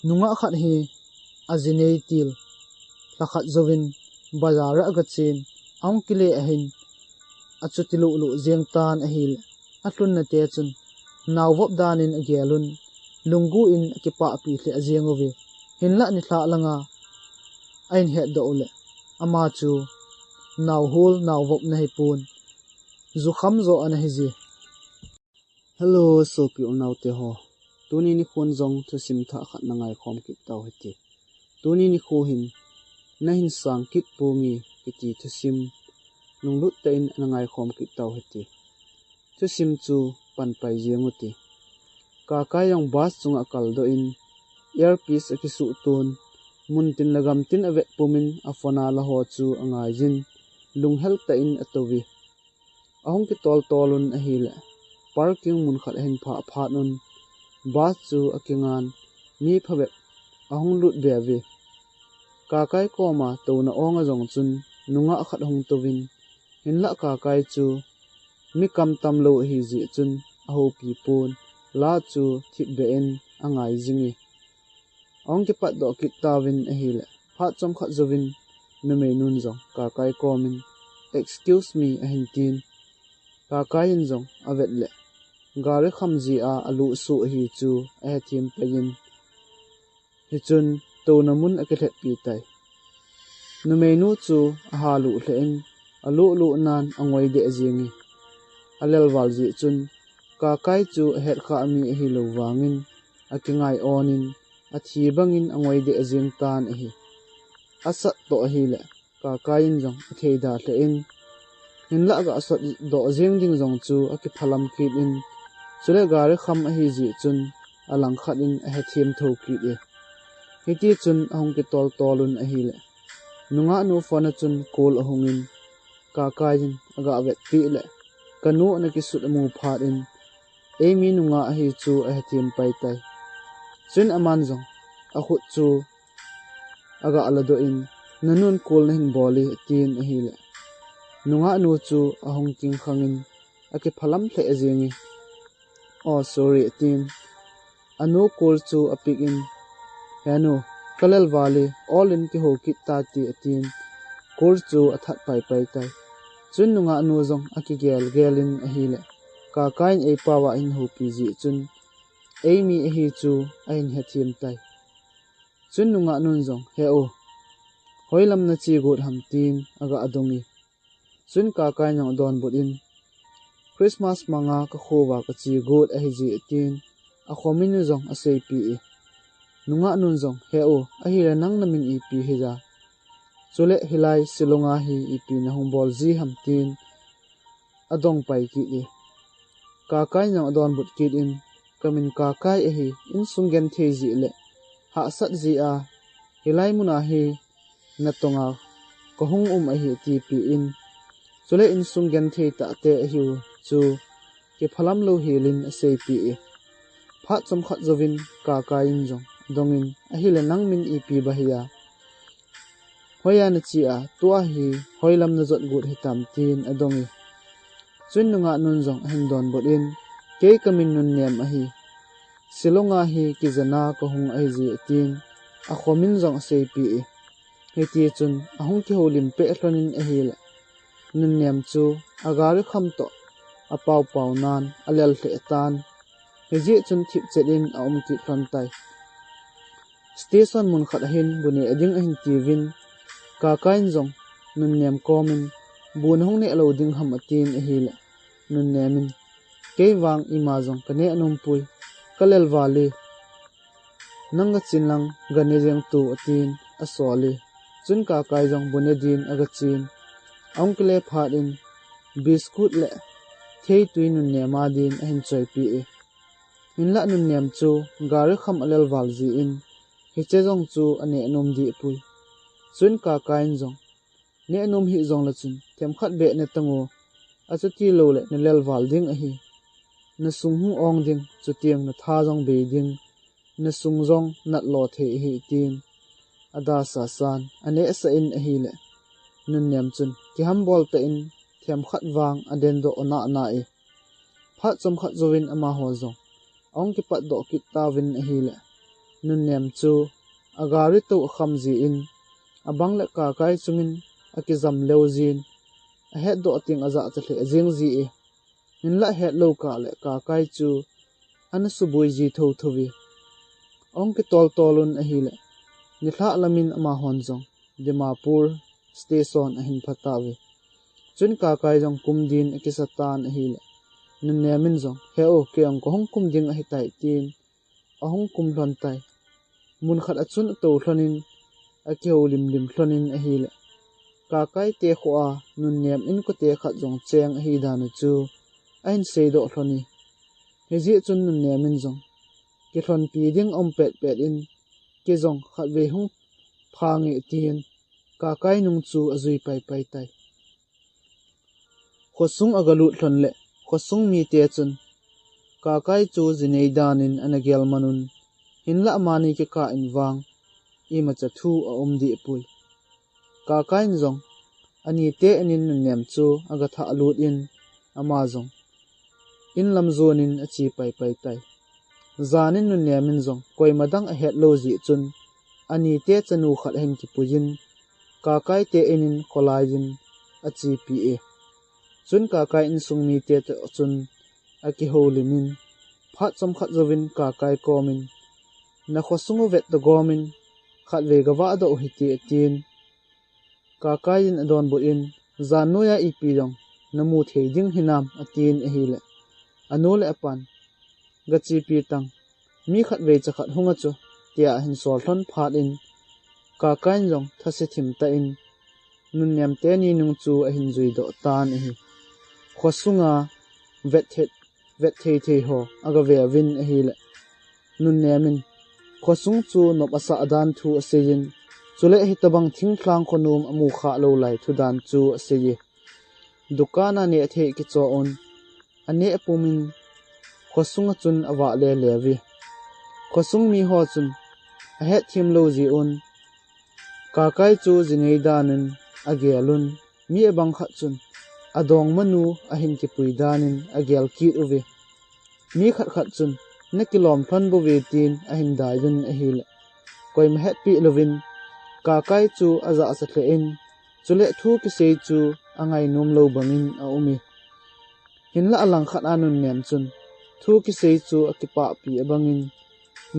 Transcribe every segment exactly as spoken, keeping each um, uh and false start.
Nungah khat hi ajinei til lhakhat jouvin bazar a aga chen, ahung kile ahin, achuti luh luh jeng tan ahile, alhunna te chun naovop dan in agelun, lunggui in akipahpi lheh jeng uve. Hinlah nilhah langa ahin hetdoh uleh, ama chu naohol naovop nahipon, jukham jo ana hije. Hello, sopi unaote ho. Tuni nikhon jong thusim thah khat nangaikhom kit tau hite. Tuni nikho hin, Nahin Sang Kit Ponge kiti thusim lunglut tah in nangaikhom kit tau hite. Thusim chu panpai jeng ute. Kakai jong bus chunga akaldoh in, earpiece akisuh ton, muntin le gamtin avet pumin aphone a la ho chu angaiyin, lunghel tah in atouve. Ahung kitol tol un ahile, parking mun khat ahin phah phat un, bus chu akingan, mi phabep ahung lut be uve. Kakai koma touna ong ajong chun, nungah khat ahung touvin, hinlah Kakai chu mi kamtam lou ahi jeh chun ahoupi pon, la chu thipbeh in angai jinge. Ahung kipatdoh kit tauvin ahile, phat chomkhat jouvin numeinun jong Kakai komin, "Excuse me," ahin tin. Kakai in jong avet le, gari kham jeh a aluh suh ahi chu ahethem pai in, hichun touna mun akilhetpi tai. Numeinu chu ahaluh lheh in, aluh luh nan angoi deh jenge. Alelval jeh chun, Kakai chu ahetkhah mi ahilou vangin, akingai on in, athi bangin angoi deh jeng tan ahi. Asat toh ahile, Kakai in jong atheida lheh in, hinlah aga sot doh jeng ding jong chu akiphalam kit in, chule gari kham ahi jeh chun alangkhat in ahethem thou kit e. Hitichun ahung kitol tol un ahile, nungahnu phone a chun call ahung in, Kakai in aga vetpeh le, kanu ana kisut amu phat in, eimi nungah ahi chu ahethem pai tai. Chun aman jong akhut chu aga ladoh in, nanun call nahin bol e, atin ahile, nungahnu chu ahung kingkhang in, akiphalam lheh jenge. Oh, sorry, atin. Anu call chu apick in, he nu, kalelval e, ol in kihou kit tate, atin. Call chu athat paipai tai. Chun nungahnu jong akigel gel in ahile, Kakai in eipao a ahin houpi jeh chun, eimi ahi chu ahin hethem tai. Chun nungahnun jong, he u, hoilam nache got ham, tin aga dong e. Chun Kakai in jong adonbut in, Christmas manga kakhouva kache got ahi jeh, tin akhomin u jong aseipeh e. Nungahnun jong, he u, ahile nang namin ipi hija, chule hilai Shillong a hi ipi nahung bol ji ham, tin adong pai kit e. Kakai in jong adonbut kit in, kamin Kakai ahi, insung genthei jeh le hahsat jeh a hilai muna hi natonga kahung um ahi, atipeh in, chule insung genthei tahte ahiu chu kiphalam lou hel in aseipeh e. Phat chomkhat jouvin Kakai in jong adong in, ahile nang min ipi ba hija, hoiya nache a, tua hi hoilam najot got hitam, tin adong e. Chun nungahnun jong ahin donbut in, kei kamin Nunnem ahi, Shillong a hi kijana kahung ahi jeh, tin akhomin jong aseipeh e. Hitichun ahung kihoulim peh lhon in ahile, Nunnem chu agari kham toh apaopao nan alel lheh tan. Hijeh chun thipchet in aum kit lhon tai. Station mun khat ahin bu neh ding ahin tiuvin, Kakai in jong Nunnem komin, bu nahung neh lou ding ham, atin ahile, Nunnem in, kei vang ima jong kaneh nompoi, kalelval e, nang gachin lang gane jeng tu, atin asol e. Chun Kakai jong bu ne din agachen, ahung kile phat in, biscuit le theitui Nunnem a din ahin choipeh e. Hinlah Nunnem chu gari kham alelval jeh in, hiche jong chu aneh nom dehpoi. Chun Kakai in jong, neh nom hih jongle chun themkhat beh ne tan o, achuti loule nalelval ding ahi. Nasung hung ong ding, chuteng natha jong bei ding, nasung jong natlo thei ahi, tin adasasan anehsah in ahile, Nunnem chun kihambol tah in themkhat vang adendoh nana e. Phat chomkhat jouvin amaho jong ahung kipatdoh kit tauvin ahile, Nunnem chu agari tou akham jin, abang le Kakai chungin akijam leu jin, ahetdoh teng ajahcha lheh jeng ji e. Hinlah hetlou kah le Kakai chu ana suboi ji thotho ve. Ahung kitol tol un ahile, nilhah lamin amahon jong Dimapur station ahin pha tauve. Chun Kakai jong kum din akisa tan ahile, Nunnem in jong, "He o, kei jong kahung kum ding ahitai," tin ahung kum lhon tai. Mun khat a chun atou lhonin, akihoulim lim lhonin ahile, Kakai te khoa Nunnem inkote khat jong cheng ahi dan u chu ahin seidoh lhon e. Hijeh chun Nunnem in jong, "Kilhonpi ding aum petpet in, kei jong khatvei hung pha nge," tin Kakai nung chu ajui paipai tai. Khosung agalut lhon le, khosung mite chun Kakai chu jinei danin ana gel man un, hinlah amani kikah in vang imacha thu aum deh poi. Kakai in jong anite in in Nunnem chu agathah lut in, ama jong in lam jonin ache paipai tai. Janin Nunnem in jong koima dang ahetlou jeh chun, anite chanu khat ahin kipuiyin, Kakai te in in kholaiyin achepi e. Chun Kakai insung mite toh chun akihoulimin, phat chomkhat jouvin Kakai komin, "Na khosung u vet toh gomin, khatvei gavahdoh u hite," atin. Kakai in adonbut in, "Jan noiya ipi jong namu thei ding hinam?" atin ahile, anu le apan, "Gachepi tang, mi khatvei chakhat hung a chu," tia ahin sol lhon phat in, Kakai in jong thase thim tah in, Nunnem teni nung chu ahin juidoh tan ahi. Khosunga vet thei, vet thei thei ho agave uvin ahile, Nunnem in khosung chu nop asah dan thu aseiyin, chule hitobang thinglhang khonom amu khah lou lai thu dan chu aseiye. Dukan a neh thei kichoh un, aneh pumin, khosung a chun avah lele uve. Khosung mi ho chun ahet thim lou jeh un, Kakai chu jinei danin agel un, mi abang khat chun adongmanu ahin kipui danin agel kit uve. Mi khat khat chun, "Na kilom lhon bouve," tin ahin dai un ahile, koima hetpi louvin, Kakai chu ajahcha lheh in, chule thu kisei chu angainom lou bangin aum e. Hinlah alangkhat a Nunnem chun thu kisei chu akipahpi abangin,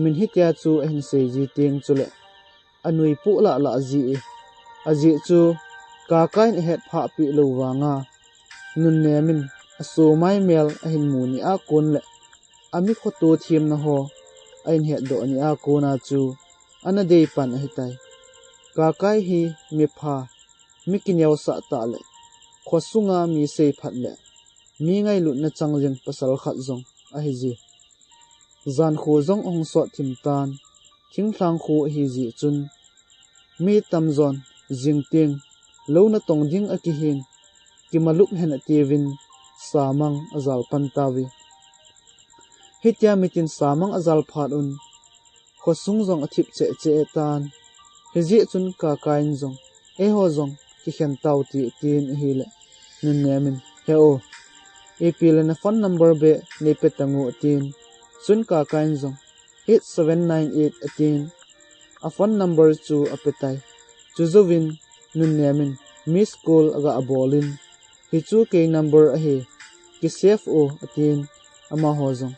min hitia chu ahin sei ji teng chule anui poh lah lah ji e. Ajeh chu Kakai in ahet phah peh lou vanga, Nunnem in asomai mel ahin mu ni a kon le ami khoto themna ho ahin hetdoh ni a kona chu ana dei pan ahitai. Kakai hi mipha, mi kineosah tah le khosunga mi seiphat le mi ngailutna chang jing pasal khat jong ahi ji. Jankho jong ahung sot thim tan, thinglhang kho ahi jeh chun, mi tamjon jing teng lou natong ding akihin, kimalup hen atiuvin samang ajal pan tauve. Hitia mitin samang ajal phat un, khosung jong athip cheh cheh tan. Hijeh chun Kakai in jong, "Eiho jong kikhen tau te," atin ahile, Nunnem in, "He o, ipi le na phone number beh neipe tang u," atin. Chun Kakai in jong, "Eight seven nine eight," atin, a phone number chu apetai. Chujouvin Nunnem in miss call aga abol in, "Hichu kei number ahi, kisave o," atin, amaho jong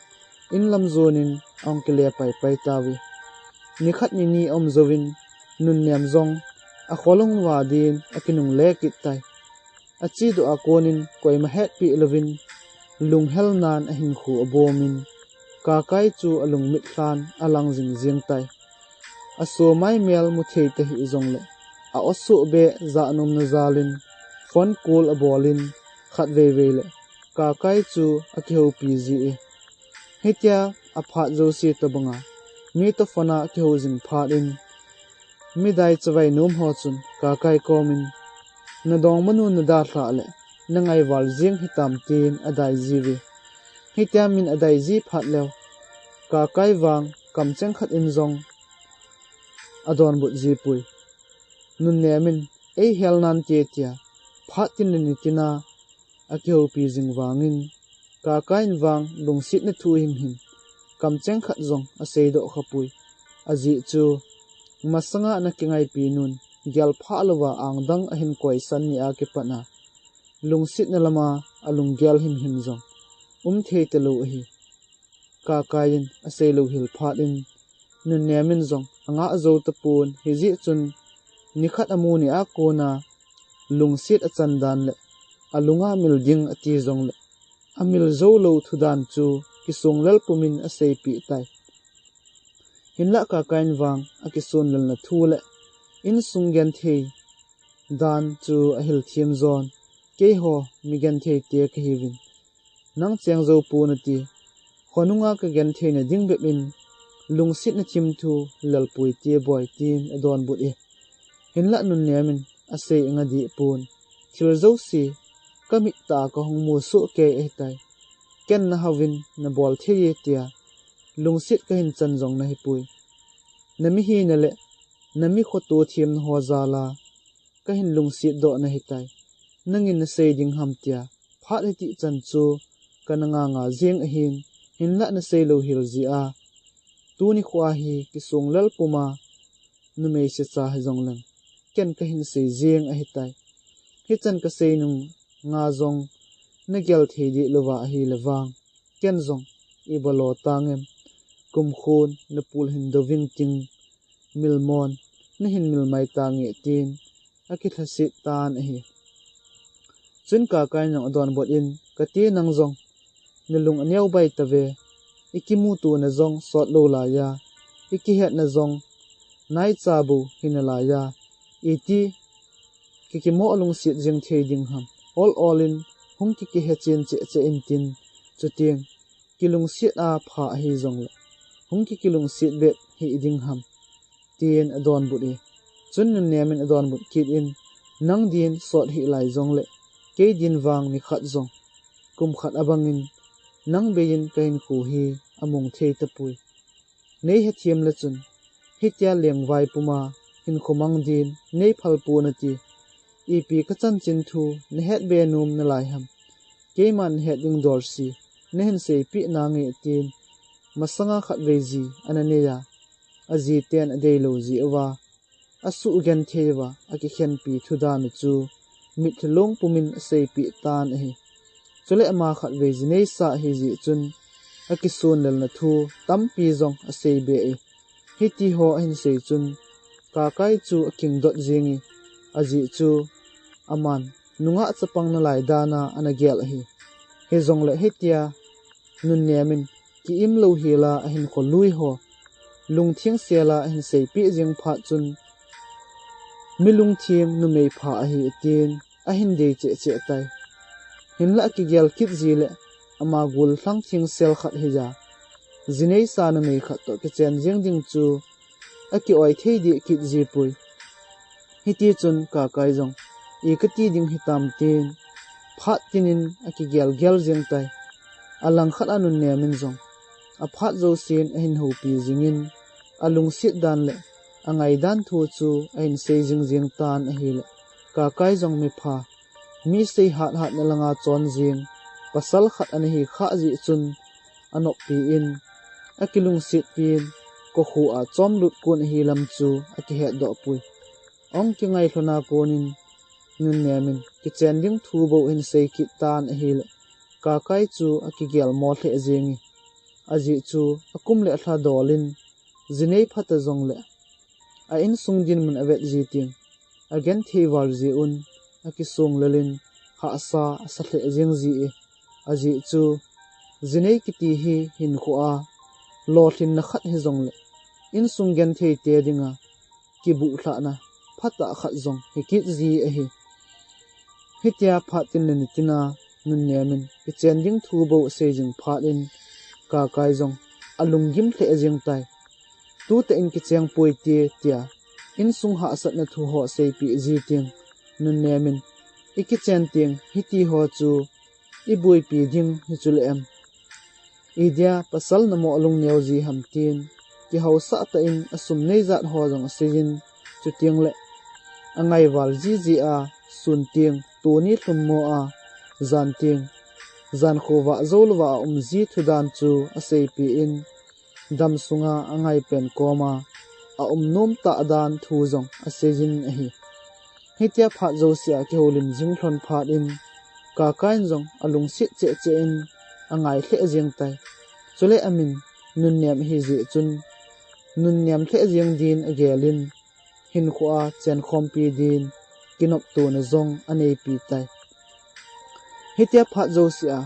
in lam jon in ahung kile paipai tauve. Nikhat nini aum jouvin, Nunnem jong akholung vadin akinungle kit tai. Achedoh a konin koima hetpi louvin, lunghelnan ahinkho abomin, Kakai chu alungmit lhan alang jing jing tai. Asomai mel muthei tahih jongle, a-o soh beh jahnomna jalin, phone call abolin, khatvei vei le Kakai chu akihoupi ji e. Hitia aphat jouse tobanga, mi toh phone a akihou jing phat in, midai chavai nom ho chun Kakai komin, "Nadongmanu nadalhah le nangaival jing hitam," tin adai jiuve. Hitia min adai ji phat leu, Kakai vang kamcheng khat in jong adonbut jipoi. Nunnem in, "Eihel nante," tia phat tin le nitina akihoupi jing vangin, Kakai in vang lungsetna thu himhim kamcheng khat jong aseidoh khapoi. Ajeh chu, masanga ana kingaipi nun, gelphah louva angdang ahin koisan ni a kipat a, lungsetna lama alunggel himhim jong umthei talou ahi. Kakai in asei louhel phat in, Nunnem in jong angah jou tapon, hijeh chun nikhat amu ni a kona lungset achan dan le alunga mil ding ati jongle, amil jou lou thudan chu kisonglel pumin aseipeh tai. Hinlah Kakai in vang akisonlelna thu le insung genthei dan chu ahil them jon, keiho mi genthei te kahiuvin, nang cheng jou pon ati, khonunga kagentheina ding bep in lungsetna thim thu lelpui ti boi, tin adonbut e. Hinlah Nunnem in asei anga dih pon, thil jouse kamit tah a kahung mu soh kei ahitai. Ken nahouvin nabol thei e tia lungset kahin chan jong nahipoi. Namihina le nami khoto themna ho jal a kahin lungset doh nahitai. Nangin nasei ding ham tia phat hitih chan chu kana nganga jeng ahin, hinlah nasei louhel jeh a tuni khoa hi kisonglel puma numei secha hijongleng ken kahin sei jeng ahitai. Hichan kasei nunga jong nagel thei deh louva ahile vang, ken jong iba lo tang em? Kumkhon napul hin doving ting, milmon nahin mil mai tange, tin akilhaset tan ahi. Chun Kakai in jong adonbut in, Kati, nang jong nalung aneo bai tave, ikimuto na jong sot lou laiya, ikihetna jong naicha bou hina laiya, iti kikimoh lungset jeng thei ding ham? Ol ol in hung kikihe chen cheh cheh intin, chuteng kilungset a pha ahi jongle hung kikilungset bep hih ding ham? Tin adonbut e. Chun Nunnem in adonbut kit in, Nang din sot hih lai jongle kei din vang nikhat jong kum khat abangin nang bei in kahinkho hi among thei tapoi. Nei hethem le chun hitia lengvai puma hinkho mang din nei phal pon ati. Ipi kachanchin thu nahet be nom nalai ham? Keiman nahet ding dol se nahin seipeh nange, tin masanga khatvei ji ana neiya, ajiten adeilou jeh uva asuh genthei uva akikhenpi thudan u chu mitlhi long pumin aseipeh tan ahi. Chule ama khatvei ji neisa ahijeh chun akisonlelna thu tampi jong asei be e. Hitiho ahin sei chun Kakai chu akingdot jenge, ajeh chu aman nungah chapang nalai dan a ana gel ahi. Hijongle hitia Nunnem in ki-im louhel a ahinkho lui ho lungtheng sel a ahin seipeh jeng phat chun, Mi lungtheng numei pha ahi, tin ahin dei cheh cheh tai. Hinlah akigel kit ji le ama gollhang thengsel khat hija, ji neisa numei khat toh kichen jeng ding chu aki-oi thei deh kit jipoi. Hitichun Kakai jong, I kati ding hitam, tin phat tinin akigel gel jeng tai. Alangkhat a Nunnem in jong aphat jousen ahin houpi jingin, alungset dan le angaidan thu chu ahin sei jing jeng tan ahile, Kakai jong mipha, mi sei hat hatna langa chon jeng pasal khat ana hi khah jeh chun, anoppi in, akilungsetpi in, kokhuh a chomlut kon ahi lam chu akihetdoh poi. Ong kingailhona konin Nunnem in kichen ding thu bou ahin sei kit tan ahile, Kakai chu akigel mo lheh jenge. Ajeh chu akum le alha dolin, jinei phata jongle a insung dinmun avet ji teng, agenthei val jeh un akisonglelin hahsa asa lheh jeng ji e. Ajeh chu jinei kiti hi hinkho a lolhinna khat hijongle insung genthei te dinga kibuhlhahna phatah khat jong hikit ji ahi. Hitia phat tin le nitin a Nunnem in kichen ding thu bou asei jing phat in Kakai jong alunggim lheh jeng tai. Tutah in kicheng poi te, tia insung hahsatna thu ho aseipeh ji teng, Nunnem in, I kichen teng hitiho chu iboipi ding hichu le em? Idia pasal namoh lungneo ji ham, tin kihaosah tah in asum nei jat ho jong aseijin, chuteng le angaival jiji a, sun teng tuni lhummo a, jan teng jankhovah joulouva aum ji thudan chu aseipeh in, damsunga angaipen koma aum nom tah dan thu jong aseiyin ahi. Hitia phat jousea kihoulim jing lhon phat in, Kakai in jong alungset cheh cheh in angai lheh jeng tai. Chule amin Nunnem ahi jeh chun, Nunnem lheh jeng din agel in, hinkhoa chenkhompi din kinoptona jong aneipi tai. Hitia phat jousea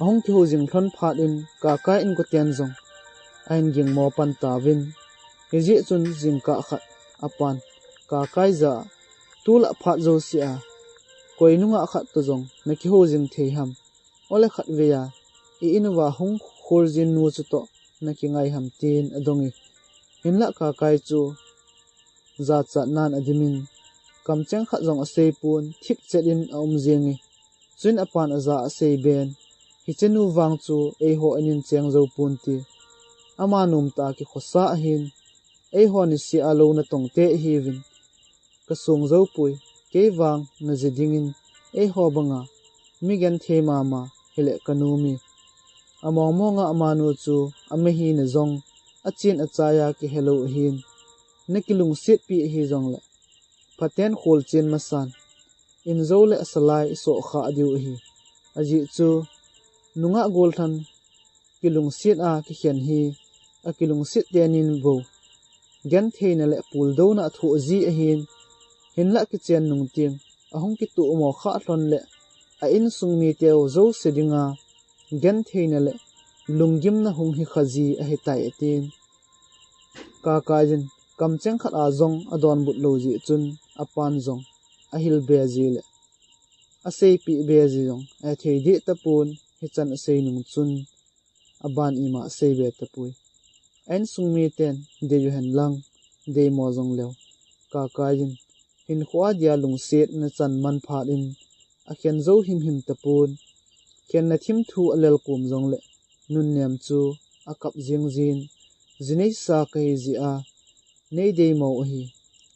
ahung kihou jing lhon phat in, Kakai inkoten jong ahin gingmo pan tauvin, hijeh chun jingkah khat apan Kakai jah a, tulai phat jousea koi nungah khat toh jong nakihou jing thei ham? Ole khatvei a i-in uva hung kholjin nu chutoh nakingai ham, tin adong e. Hinlah Kakai chu jachatnan adimin, kamcheng khat jong aseipon, thipchet in aum jenge. Chuin apan ajah a aseiben, hiche nu vang chu eiho in in cheng jou ponte. Ama nomtah a kikhosa ahin, eiho niseh a lou natongte ihiuvin, kasong joupoi, kei vang naji dingin eiho banga mi genthei mama hile kanom e. Among monga amanu chu amahina jong achen achai a kihelou ahin, nakilungsetpi ahi jongle, phaten kholchen masan, injo le asalai isoh khah diu ahi. Ajeh chu, nungah gollhang kilungset a kikhen hi, akilungset tenin bou gentheina le puldouna athoh ji ahin, hinlah kichen nung teng ahung kitohmo khah lhon le a insung miteu jouse dinga gentheina le lunggimna hung hikha ji ahitai, atin. Kakai in kamcheng khat a jong adonbut lou jeh chun, apan jong ahilbe ji le aseipeh be ji jong ahethei deh tapon, hichan asei nung chun aban ima aseibe tapoi. A insung miten deiyu henlang, deimo jongleu, Kakai in hinkhoa dia lungsetna chan man phat in, akhen jou himhim tapon. Khenna thimthu alelkom jongle, Nunnem chu akap jing jin, ji neisa kahi jeh a neideimo ahi,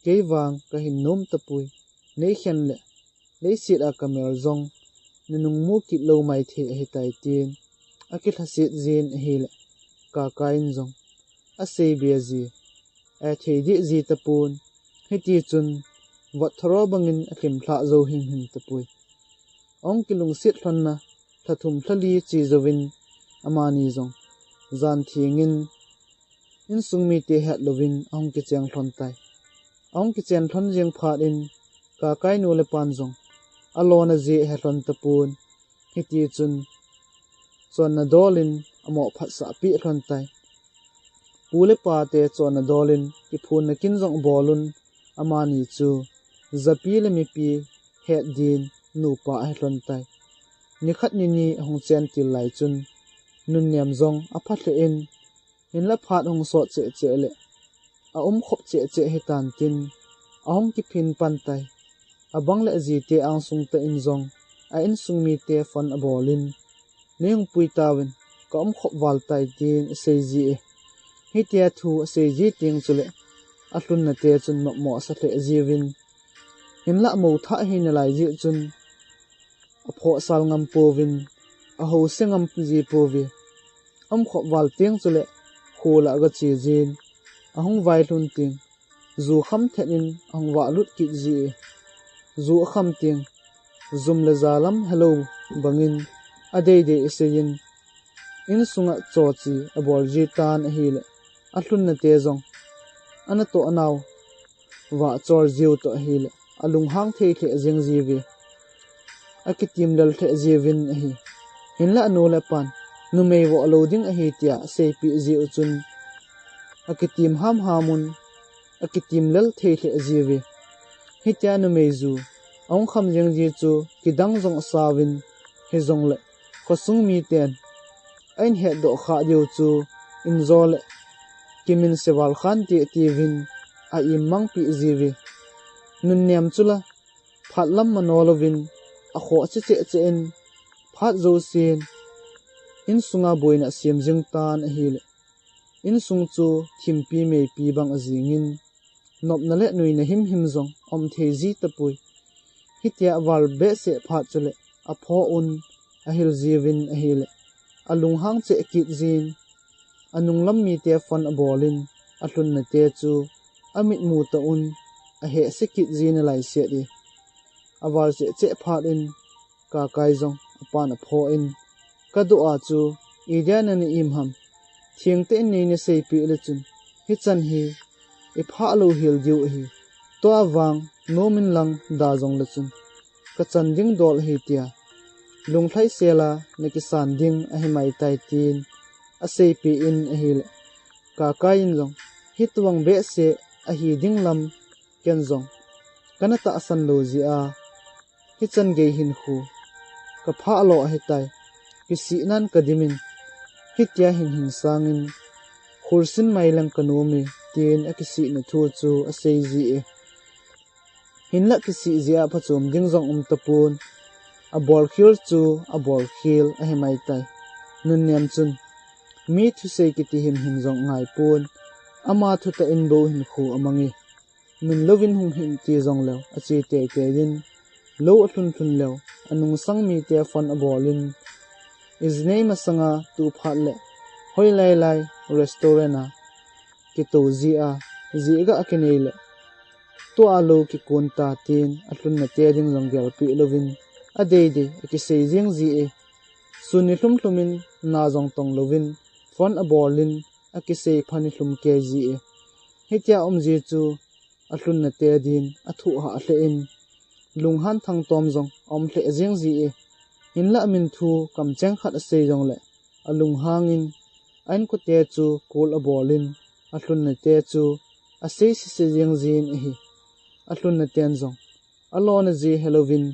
kei vang kahin nom tapoi, neikhen le leiset a kamel jong nanung mu kit lou maithei ahitai, tin akilhaset jin ahile, Kakai in jong aseibe ji ahethei deh ji tapon. Hitichun vot tharo bangin alhimlhah jou himhim tapoi. Ahung kilungset lhonna lha thum lha li che jouvin, amani jong jan thengin insung mite hetlouvin ahung kicheng lhon tai. Ahung kichen lhon jeng phat in, Kakai nu le pan jong alona jeh ahe lhon tapon. Hitichun chonna dol in amoh phatsah peh lhon tai. Pu le pate chonna dol in kiphonna kin jong abol un, amani chu japi le mipi het din nupa ahe lhon tai. Nikhat nini ahung chen til lai chun, Nunnem jong apha lheh in, hinlah phat hung sot cheh cheh le aum khop cheh cheh hitan tin, ahung kiphin pan tai. Abang le ajite angsung tah in jong a insung mite phone abol in, neihung pui tauvin, kaum khop val tai, tin asei ji e. Hitia thu asei ji teng chule alhunna te chun nopmo asa lheh jiuvin, hinlah mou thah hina lai jeh chun aphoh sal ngam pouvin, ahouse ngam ji pouve. Aum khop val teng chule khol a aga che jin, ahung vai lhun teng, ju kham thet in ahung vah lut kit ji e. Ju akham teng, jum le ja lam helou bangin adeidei asei in, insunga choche abol ji tan ahile, alhunna te jong anatoh anao vah chol jiu toh ahile, alunghang thei lheh jeng jiuve. Akitim lel lheh jiuvin ahi. Hinlah anu le apan numei voh lou ding ahi tia aseipeh jiu chun, akitim hamham un, akitim lel thei lheh jiuve. Hitia numei ju ahung kham jeng ji chu kidang jong asauvin, hijongle khosung miten ahin hetdoh khah diu chu injo le kimin se val khante tiuvin a-im mangpeh jiuve. Nunnem chu la phat lam mano louvin akhoh cheh cheh in, phat jousen insunga boina asem jing tan ahile, insung chu thimpi meipi bang ajingin, nopna le nuina himhim jong aum thei ji tapoi. Hitia aval behseh phat chule aphoh un ahil jiuvin ahile, alunghang cheh kit jin, anunglam mite phone abol in, alhunna te chu amitmu tah un ahehse kit ji nalai set e. Aval cheh cheh phat in Kakai jong apan aphoh in, "Kadoh a chu idia nana im ham? Thengtah in neina seipeh le chun hichan hi iphah lou hel diu ahi. Tua vang nom in lang da jongle chun kachan ding dol ahi," tia lunglhaisel a nakisan ding ahi maitai, tin aseipeh in ahile, Kakai in jong hitobang behseh ahi ding lam ken jong kana tahsan lou jeh a, hichan gei hinkho kaphah lou ahitai, kisihnan kadim in, hitia hin hin sangin khulsin mai leng kanom e, tin akisihna thu chu asei ji e. Hinlah kisih jeh a phachom ding jong um tapon, abolkhel chu abolkhel ahi maitai. Nunnem chun mi thusei kiti himhim jong angaipon, ama thutah in bou hinkho amang e. Min louvin hung hih in ti jongleu ache teitei in, lou alhun lhun leu anungsang mite phone abol in, ijinei masanga tu phat le hoilai lai restaurant a kitou jeh a, jeh gah akinei le tua lou kikon ta, tin alhunna te ding jong gelpeh louvin adeidei akisei jeng ji e. Sun nilhum lhum in na jong tong louvin phone abol in akisei pha nilhum kei ji e. Hitia aum ji chu alhunna te din athoh hah lheh in, lunghan thangtom jong aum lheh jeng ji e. Hinlah min thu kamcheng khat asei jongle alunghang in, a inkote chu call abol in, alhunna te chu asei sese jeng jin ahi. Alhunna ten jong alona ji helouvin,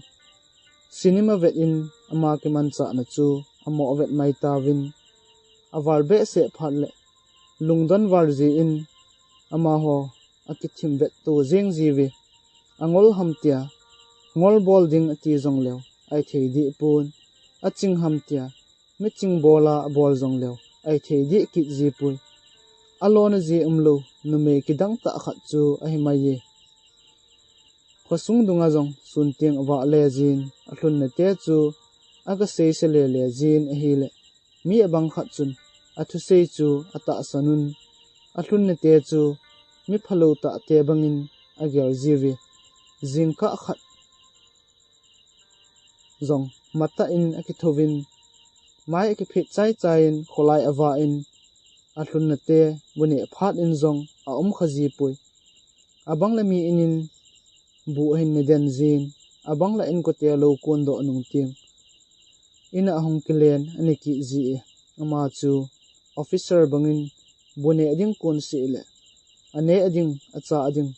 cinema vet in ama kimanchahna chu amoh vet mai tauvin, aval behseh phat le lungdon val jeh in amaho akithim vet to jeng jiuve. Angol ham tia ngol bol ding ati jongleu ahithei deh pon, aching ham tia miching bol a abol jongleu ahithei deh kit ji poi. Alona ji umlou numei kidang tah khat chu ahi mai e. Khosung dunga jong sun teng avah le jin, alhunna te chu aga seise lele jin ahile, mi abang khat chun athusei chu atahsan un, alhunna te chu mi phalou tah te bangin agel jiuve. Jingkah khat jong matah in akithouvin, mai akiphet chai chai in kholai avah in, alhunna te bu neh phat in jong aum kha ji poi. Abang le mi in in bu ahin ne den jin, abang le inkote lou kon doh nung teng in a ahung kilen ani kit ji e. Ama chu officer bangin bu neh ding kon seh le aneh ding, achah ding,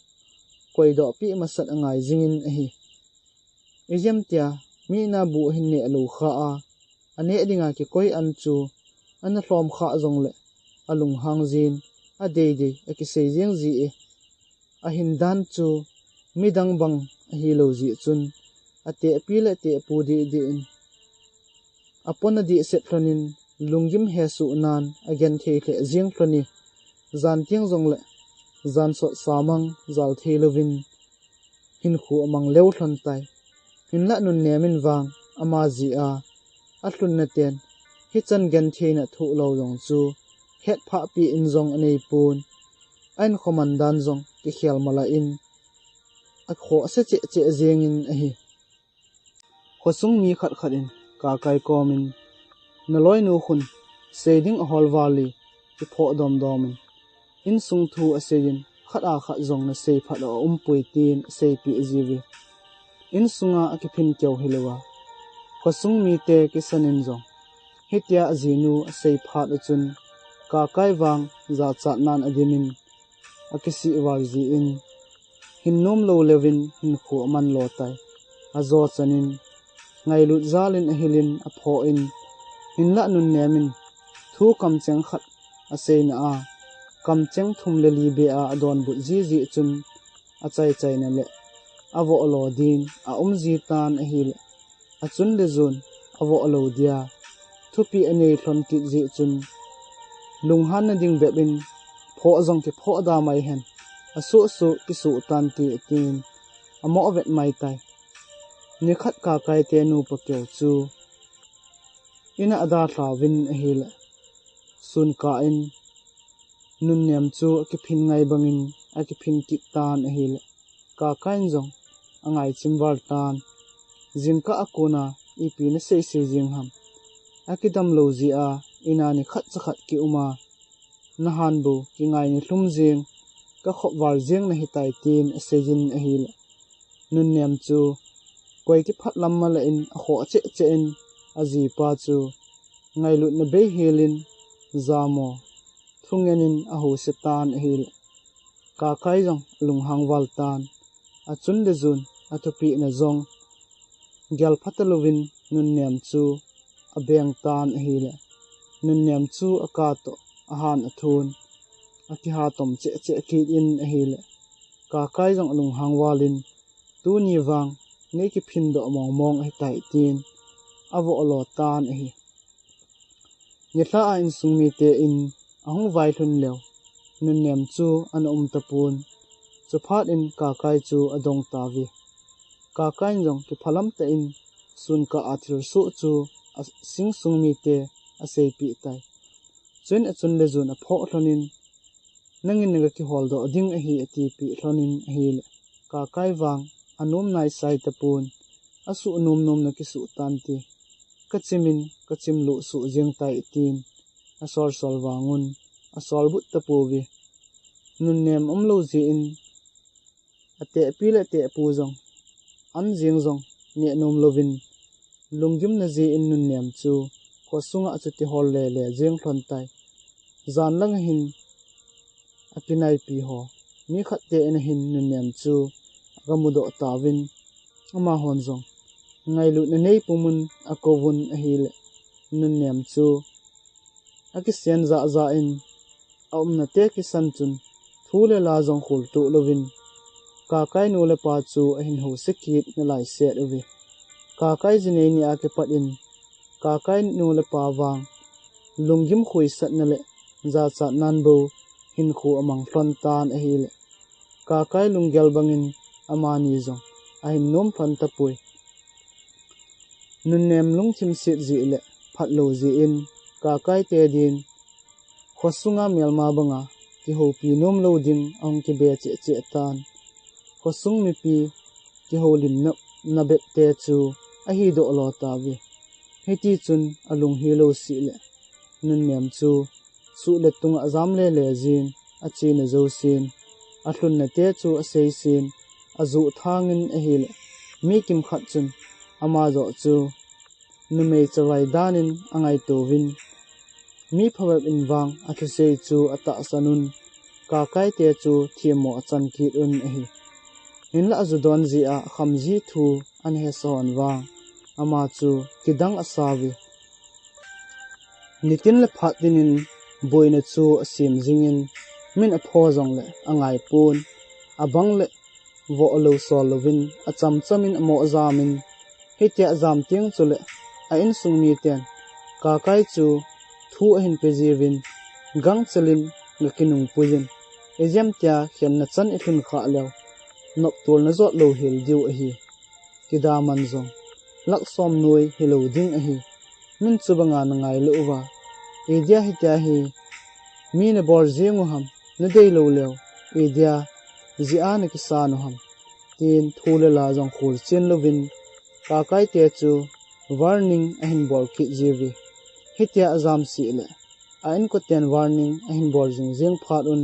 koidoh peh masat angai jingin ahi. Ijemtia mi in a bu ahin neh lou kha a, aneh dinga kikoi an chu ana lhom kha jongle alunghang jin, adeidei akisei jeng ji e. Ahin dan chu midang bang ahilou jeh chun, atehpi le tehpu deh deh in apona dehset lhonin, lunggim hesoh nan agenthei lheh jeng lhon e. Jan teng jongle jan sot samang jal thei louvin hinkho amang leu lhon tai. Hinlah nunnem in vang ama jeh a alhunna ten hichan gentheina thoh lou jong chu hetphah peh in jong anei pon. A inkho man dan jong kikhel mala in akhohse cheh cheh jengin ahi. Khosung mi khat khat in Kakai komin, naloinu khun sei ding ahol val e, kiphoh dom dom in, insung thu asei in, khat a khat jong nasei phat a umpoi, tin aseipeh jiuve. Insunga akiphin keu hilouva, khosung mite kisan in jong hitia ajinu asei phat a chun, Kakai vang jachat nan adim in, akisih val jin, hin nom lou leuvin hinkho aman lo tai. Ajo chan in, ngailut jal in ahil in aphoh in, hinlah nunnem in thu kamcheng khat aseina a, kamcheng thum le li beh a adonbut ji jeh chun, achai chaina le avoh lo din aum ji tan ahile, achun le jon avoh lo dia thupeh anei lhon kit jeh chun, lunghanna ding bep in, phoh jong kiphoh da mai hen, asuh suh kisuh tante, tin amoh vet mai tai. Nikhat Kakai te nupa keu chu in a adalha uvin ahile, sun kah in Nunnem chu akiphin ngai bangin akiphin kit tan ahile, Kakai in jong angai chim val tan. Jingkah a kona ipi nasei sei jeng ham? Akidam lou jeh a, ina nikhat chakhat ki um a, nahan bou kingai nilhum jeng, kakhop val jeng nahitai, tin aseiyin ahile, Nunnem chu koi kiphat lam mala in akhoh cheh cheh in, ajipa chu ngailutna bei helin, jamo thungen in ahouse tan ahile, Kakai jong alunghang val tan. Achun le jun, athupehna jong gel phatalouvin Nunnem chu abeng tan ahile, Nunnem chu aka toh ahan athun, akiha tom cheh cheh kit in ahile, Kakai jong alunghang valin, tuni vang nei kiphin doh mong mong ahitai, tin avoh lo tan ahi. Nilhah a insung mite in ahung vailhun leu, Nunnem chu ana um tapon. Chuphat in Kakai chu adong tauve. Kakai in jong kiphalam tah in sunkah a thilsoh chu asing sung mite aseipeh tai. Chuin achun le jun aphoh lhonin, nangin naga kiholdoh ding ahi, atipeh lhonin ahile, Kakai vang anom naisai tapon, asuh nom nom na kisuh tante, kachimin kachim luh suh jeng tai, tin asol sol vangun asolbut tapouve. Nunnem umlou jeh in atehpi le atehpu jong, an jeng jong neh nom louvin, lunggimna jeh in Nunnem chu khosunga achuti hol le le jeng lhon tai. Jan lang ahin akinaipi ho, mi khat te in ahin Nunnem chu aga mudoh tauvin, amahon jong ngailutna nei pumin akouvun ahile, Nunnem chu akisen jah jah in, aumna te kisan chun thu le la jong khol tuh louvin, Kakai nu le pa chu ahin house kit nalai set uve. Kakai jinei ni a kipat in, Kakai nu le pa vang lunggim khuisatna le jachatnan bou hinkho amang lhon tan ahile, Kakai lunggel bangin amani jong ahin nom lhon tapoi. Nunnem lungthim set jeh le phatlou jeh in, Kakai te din khosunga melma banga kihoupi nom lou ding ahung kibe cheh cheh tan. Khosung mipi kihoulimna, na bep te chu ahidoh lo tauve. Hitichun alunghilou seh le, Nunnem chu suh le tunga ajam le le jin, achena jousen, alhunna te chu aseisin, ajuh thangin ahile, mi kimkhat chun ama joh chu numei chavai danin angaitouvin, mi phabep in vang athusei chu atahsan un, Kakai te chu themmo achan kit un ahi. Hinla ajudon jeh a akham ji thu ana hesa hon vang, ama chu kidang asauve. Nitin le phat tinin boina chu asem jingin, min apho jongle angaipon, abang le voh lou sol louvin, achamchamin amoh jamin, hitia ajam teng chule a insung miten Kakai chu thu ahin pejiuvin, gangchelin gakinungpuiyin, ijemtia khenna chan ilhun khah leu, noptolna jot louhel diu ahi. Kidaman jong lakh som noi hilou ding ahi. Min chubanga nangailou uva, idia hitia hi mi nabol jeng u ham, nadeilou leu, idia jeh a nakisan u ham, tin thu le la jong kholchen louvin, Kakai te chu warning ahin bol kit jiuve. Hitia ajam seh le, a inkoten warning ahin bol jing jeng phat un,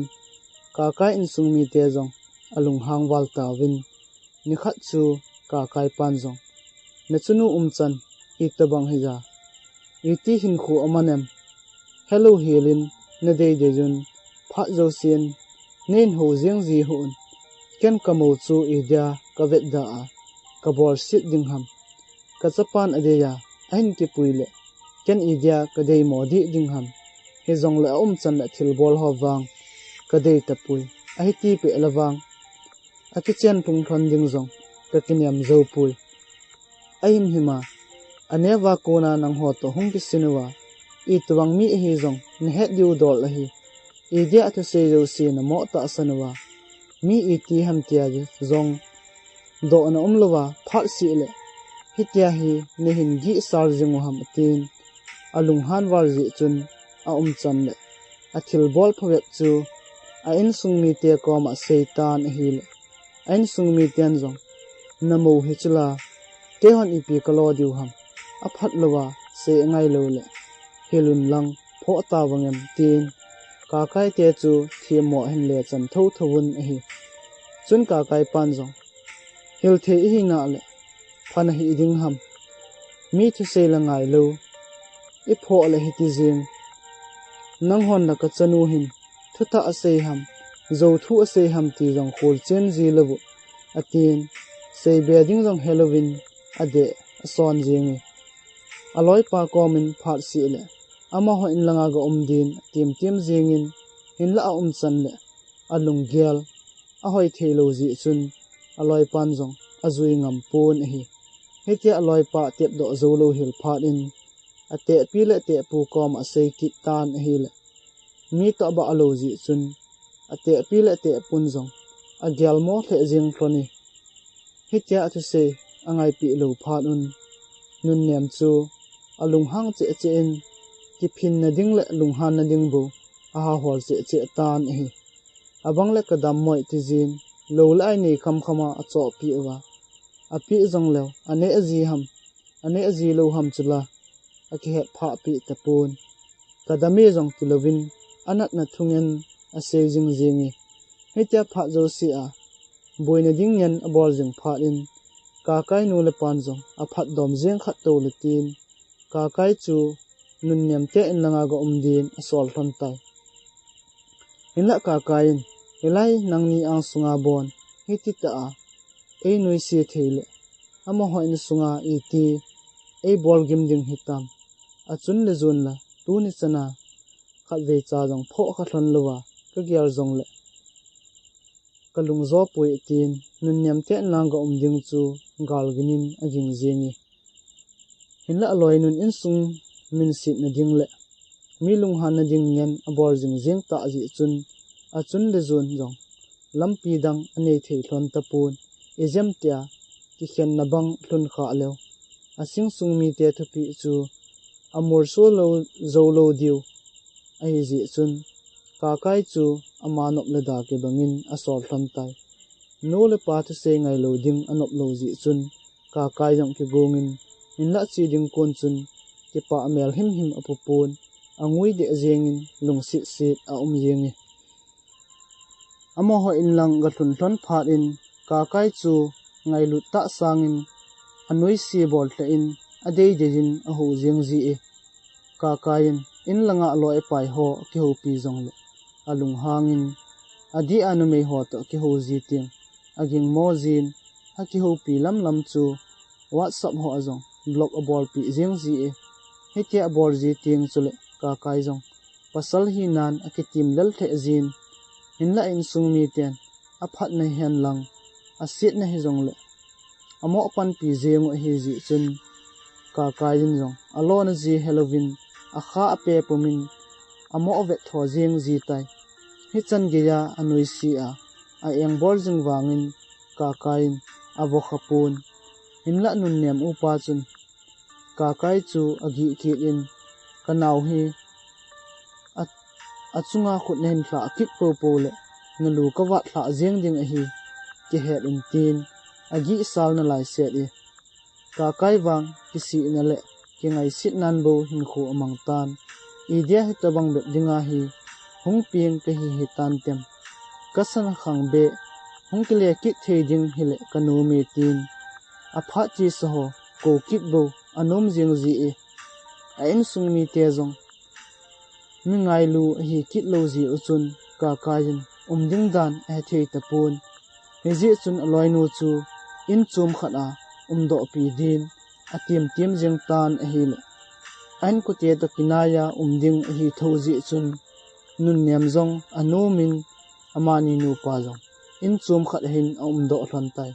Kakai insung mite jong alunghang val tauvin, nikhat chu Kakai pan jong, nachunu umchan itobang hija, iti hinkho aman em, helou helin nadei deiyun, phat jousen neihin hou jeng ji hih un, ken kamou chu idia kavetda a kabolset ding ham, kachapan adei a ahin kipui le, ken idia kadeimo dih ding ham, hijongle aumchan le thilbol ho vang kadei tapoi, ahiti peh le vang akichen lhung lhon ding jong kakinem joupoi. Ahimhima, aneo a kona nangho toh hung kisin uva, itobang mi ahi jong nahet diu dol ahi. Idia athusei jouse namoh tahsan uva, mi iti ham tia jong dohna umlouva phat seh le, hitia hi neihin gihsal jing u ham, atin, alunghan val jeh chun aumchan le athilbol phabep chu a insung mite koma aseitan ahile, a insung miten jong, "Namou hi chula, keihon ipi kalo diu ham, aphat louva sei angai loule, hilun lang phoh tavangem," tin Kakaite chu themmo ahin lechan thotho un ahi. Chun Kakaipan jong, "Hilthei ihinale, phan ahiding ham, mi thusei la ngailou, iphoh le hiti jing, nanghon la kachanu hin thutah asei ham, jouthu asei ham ti jong kholchen ji lou," atin, seibe ding jong helouvin adeh ason jenge. Aloipa komin phat seh le, amaho inlanga ga um din atimtim jingin, hinlah aumchan le alunggel ahoi theilou jeh chun, aloipan jong ajui ngam pon ahi. Hitia aloipa atepdoh joulou hel phat in, atehpi le atehpu koma asei kit tan ahile, mi toh abah lou jeh chun, atehpi le atehpun jong agelmo lheh jeng lhon e. Hitia athusei angaipeh lou phat un, Nunnem chu alunghang cheh cheh in, kiphinna ding le lunghanna ding bou ahahol cheh cheh tan ahi. Abang le kadammoi tijin, lou le ai nei khamkhama achohpeh uva, apeh jongleu, aneh ji ham, aneh ji lou ham chula, akihet phahpeh tapon. Kadam e jong tilouvin, anatna thungen asei jing jenge. Hitia phat jousea boina ding ngen abol jing phat in, Kakainu le pan jong aphatdom jeng khat toule tin, Kakai chu Nunnem te inlanga ga um din asol lhon tai. Hinlah Kakai in, "Hilai nangni angsunga bon hititah a einuisat theile, amaho insunga iti eibol gim ding hitam. Achun le jun la tuni chana khatvei cha jong phoh kha lhon louva kagel jongle kalung jopoi," tin Nunnem te inlanga ga um ding chu galgin in aging jenge. Hinlah aloinun insung minsetna ding le mi lunghanna ding ngen abol jing jeng tah jeh chun, achun le jun jong lampi dang anei thei lhon tapon, ijemtia kikhenna bang lhun khah leu, asing sung mite thupeh chu amolso lou, joulou diu ahi jeh chun, Kakai chu ama nop le da kibangin asol lhon tai. Nu le pa thusei ngailou ding anop lou jeh chun, Kakai jong kigongin, hinlah che ding kon chun kipah mel himhim apupon, angui deh jengin lungsetset aum jenge. Amaho inlang ga lhun lhon phat in, Kakai chu ngailut tah sangin anuise bol lheh in, adeidei in ahou jeng ji e. Kakai in inlanga aloipai ho akihoupi jongle alunghangin, adeh a numei ho toh akihou ji teng agingmo jin, akihoupi lamlam chu WhatsApp ho a jong block abolpeh jeng ji e. Hitia abol ji teng chule Kakai jong pasal hinan akitim lel lheh jin, hinlah insung miten aphatna hihenlang asetna hijongle amoh panpi jeng u ahi jeh chun, Kakai in jong alona ji helouvin akha ape pumin amoh vet tho jeng ji tai. Hichan geiya anuise a, a-engbol jing vangin Kakai in avo khapon. Hinlah Nunnem upa chun Kakai chu agih kit in, "Kanao hi a, achunga khut nahin lhah kit poupou le nalu kavat lhah jeng ding ahi, kihet in," tin agihsal nalai set e. Kakai vang kisihna le kingaisetnan bou hinkho amang tan. Idia hitobang bep dinga hi hung peng kahi hitan tem. Kasana khang beh hung kile kit thei ding hile kanom e tin, aphat chesa ho kou kit bou anom jeng ji e. A insung mite jong mi ngailu ahi kit lou jeh u chun Kakai in um ding dan ahethei tapon. Hijeh chun aloinu chu in chom khat a umdohpi din atimtim jeng tan ahile, a inkote toh kinaiya um ding ahi thou jeh chun Nunnem jong anomin amani nupa jong in chom khat ahin aumdoh lhon tai.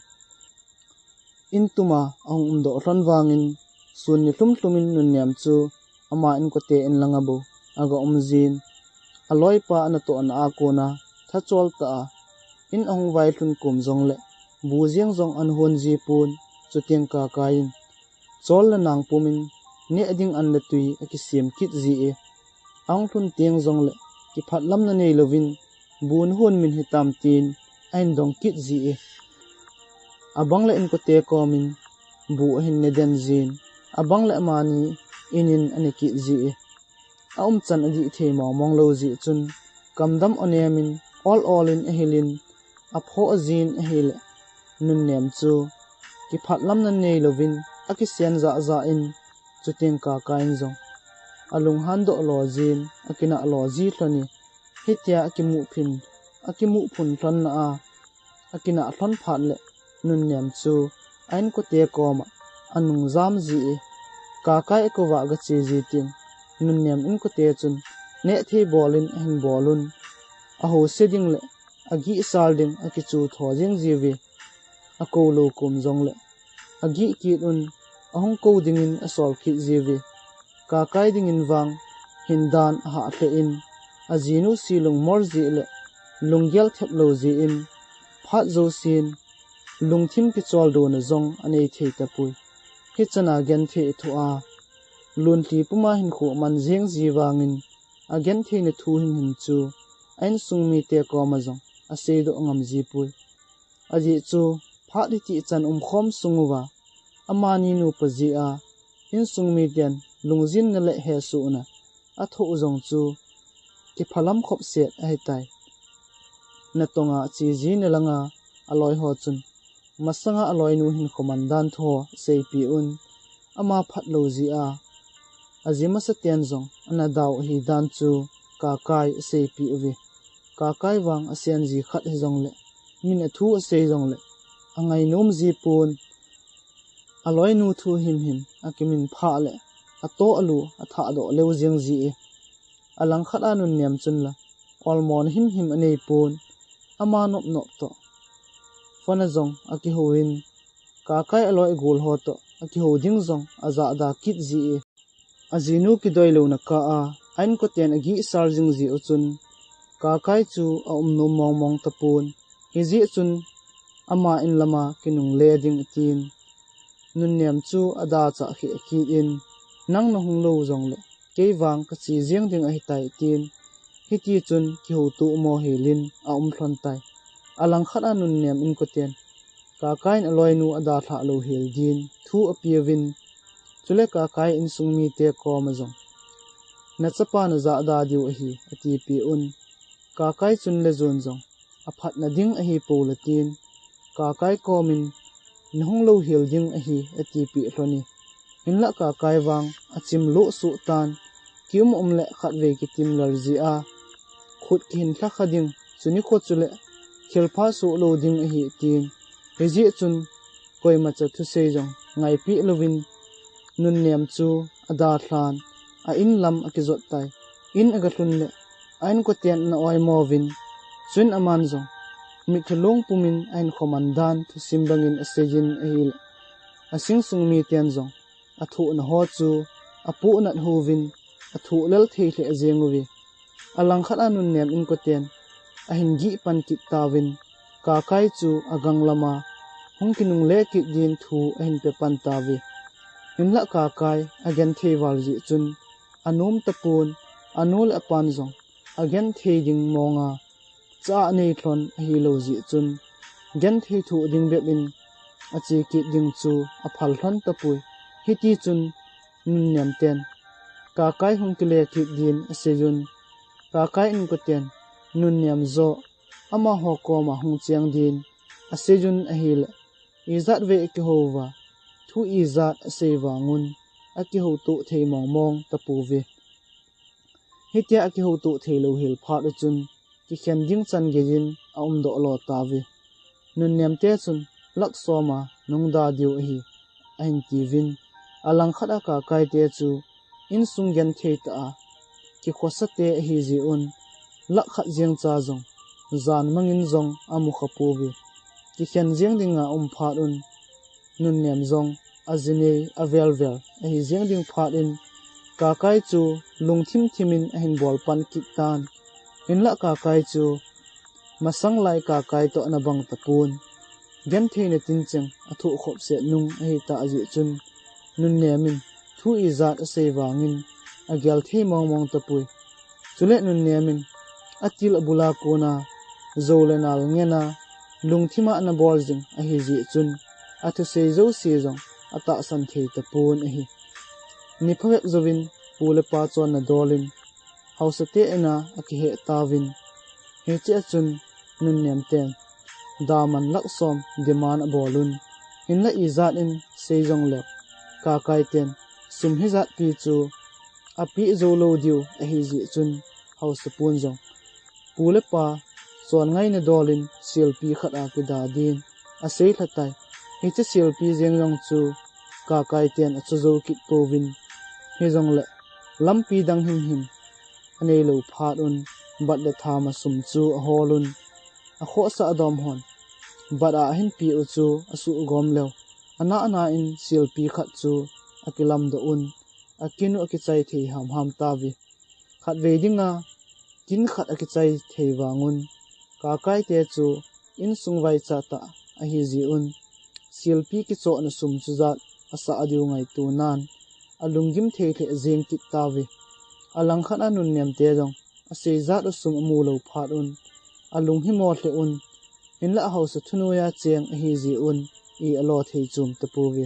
In tuma ahung umdoh lhon vangin, sun ni lhum lhumin Nunnem chu ama inkote inlanga bou aga um jin, aloipa anatohna a kona thachol tah a in ahung vailhun kom jongle bu jeng jong ana hon ji pon. Chuteng Kakai in chol le nang pumin neh ding an le tui akisem kit ji e. Ahung lhun teng jongle kiphatlamna neilouvin, bu nahon min hitam tin, ahin dong kit ji e. Abang le inkote komin, bu ahin neden jin, abang le amani inin ane kit ji e. Aumchan adih thei mong mong lou jeh chun, kamdam onemin, ol olin ahilin, apho ajin ahile, Nunnem chu, kiphatlamna neilouvin, akisen jah jah in, chuteng Kakai in jong, alunghan doh lo jin, akinah lo ji lhon e. Hitia akimuh phin, akimuh phun lhonna a, akinah lhon phat le, Nunnem chu, a inkote koma, anung jam ji e. Kakai akouva agache ji teng, Nunnem inkote chun, neh thei bolin ahin bolun, ahouse ding le, agihsal ding akichu tho jing jiuve. Akou lou kum jongle, agih kit un, ahung kou dingin asol kit jiuve. Kakai dingin vang, hindan ahah lheh in, ajinu si lungmor jeh le, lunggel thep lou jeh in, phat jousen, lungthim kicholdo na jong anei thei tapoi. Hichana genthei athoh a, lunlhi puma hinkho aman jeng ji vangin, agentheina thu himhim chu, a insung mite koma jong, aseidoh ngam jipoi. Ajeh chu, phat hiti chan umkhom sung uva, amani nupa jeh a, insung miten lungjinna le hesohna, athoh u jong chu, kiphalam khopset ahitai. Natonga ache ji nalanga, aloi ho chun, masanga aloinu hinkho man dan thu ho aseipeh un, ama phat lou jeh a, aji masaten jong, ana dau ahi dan chu, Kakai aseipeh uve. Kakai vang asen ji khat hijongle, min athu asei jongle, angainom ji pon, aloinu thu himhim, akimin phah le, ato alu, athahdoh leu jeng ji e. Alangkhat a Nunnem chun la, olmona himhim anei pon, ama nop nop toh. Phone a jong akihou in, Kakai aloi agol ho toh, akihou ding jong ajahda kit ji e. Ajinu kidoi louna kah a, a inkoten agihsal jing jeh u chun, Kakai chu aumnom mong mong tapon, hijeh chun, ama in lama kinungle ding atin. Nunnem chu adachah kheh kit in, nang nahung lou jongle, kei vang kache jeng ding ahitai tin, hiti chun kihoutoh mo helin aum lhon tai. Alangkhat a Nunnem inkoten, Kakai in aloinu adalhah lou hel din, thu apeuvin, chule Kakai insung mite koma jong, nachapa najahda diu ahi, atipeh un. Kakai chun le jon jong, aphatna ding ahipou le tin, Kakai komin, nahung lou hel ding ahi, atipeh lhon e. Hinlah Kakai vang, achim loh soh tan, kium um le khatvei kitim lal jeh a, khut kihin lhakha ding, chuni kho chule, thilpha soh lou ding ahi tin, hijeh chun, koimacha thusei jong, ngaipeh louvin, Nunnem chu, adalhan, a in lam akijot tai, in agalhun le, a inkoten ana oimo uvin, chun aman jong, mitlhi long pumin ahinkho man dan thusim bangin aseijin ahile, asingsung miten jong, athohna ho chu, apohnat uvin, athoh lel thei lheh jeng uve. Alangkhat a Nunnem inkoten, ahin gih pan kit tauvin, Kakai chu agang lama, hung kinungle kit din thu ahin pe pan tauve. Hinlah Kakai, agenthei val jeh chun, anom tapon, anu le apan jong, agenthei ding monga, cha anei lhon ahilou jeh chun, genthei thoh ding bep in, ache kit ding chu aphal lhon tapoi. Hiti chun, Nunnem ten, Kakai hung kile kit din aseijun, Kakai inkoten, Nunnem joh, amaho koma hung cheng din, aseijun ahile, ijat vei akihou uva, thu ijat asei vangun, akihoutoh thei mong mong tapouve. Hitia akihoutoh thei lou hel phat u chun, kikhen ding chan geiyin aumdoh lo tauve. Nunnem te chun, lakh som a nahung da diu ahi, ahin tiuvin, alangkhat a Kakai te chu, insung genthei tah a, kikhosate ahi jeh un, lakh khat jeng cha jong, jan mangin jong amu kha pouve. Kikhen jeng dinga aum phat un, Nunnem jong, ajinei, avel vel, ahi jeng ding phat in, Kakai chu, lungthim thim in ahin bol pan kit tan. Hinlah Kakai chu, masang lai Kakai toh ana bang tapon. Gentheina tincheng, athoh khopset nung ahi tah jeh chun, Nunnem in, thu ijat asei vangin, agel thei mong mong tapoi. Chule Nunnem in, atil abula kona, jou le nal ngena, lungthima ana bol jing ahi jeh chun, athusei jouse jong atahsan thei tapon ahi. Ni phabep jouvin, pu le pa chonna dolin, haosate ina akiheh tauvin, hiche a chun nunnem ten daman lakh som demand abolun, hinlah ijat in sei jongleu, Kakai ten sum hijat pi chu apeh jou lou diu ahi jeh chun, haosapun jong pu le pa chon ngaina dolin selpi khat a kida din asei lha tai. Hiche selpi jeng jong chu Kakai ten achu jou kit pouvin, hijongle lampi dang himhim anei lou phat un, bat le thama sum chu aholun, akhohsah adom hon bat a ahin peh u chu asuhgom leu, ana ana in selpi khat chu akilamdoh un, akin u akichai thei hamham tauve. Khatvei dinga kin khat akichai thei vangun, Kakai te chu insung vaicha tah ahi jeh un, selpi kichohna sum chujat asah diu ngaito nan, alunggim thei lheh jeng kit tauve. Alangkhat a nunnem te jong aseijat u sum amu lou phat un, alung himo lheh un, hinlah ahaosa thunoiya cheng ahi jeh un, i alo thei chom tapouve.